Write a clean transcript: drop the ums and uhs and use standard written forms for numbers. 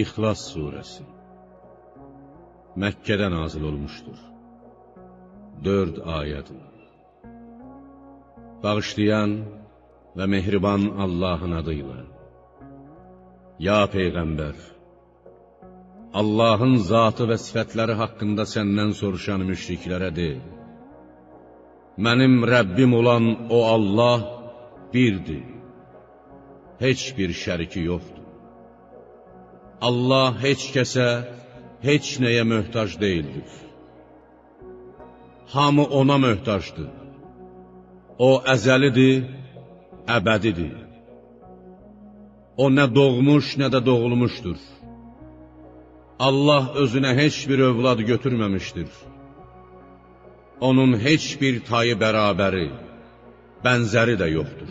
İxlas surəsi Məkkədə nazil olmuşdur. 4 ayədir. Bağışlayan və mehriban Allahın adıyla. Ya Peyğəmbər, Allahın zatı və sifətləri haqqında səndən soruşan müşriklərə de: Mənim Rəbbim olan o Allah birdir. Heç bir şəriki yoxdur. Allah heç kəsə, heç nəyə möhtac deyildir. Hamı ona möhtacdır. O əzəlidir, əbədidir. O nə doğmuş, nə də doğulmuşdur. Allah özünə heç bir övlad götürməmişdir. Onun heç bir tayı bərabəri, bənzəri də yoxdur.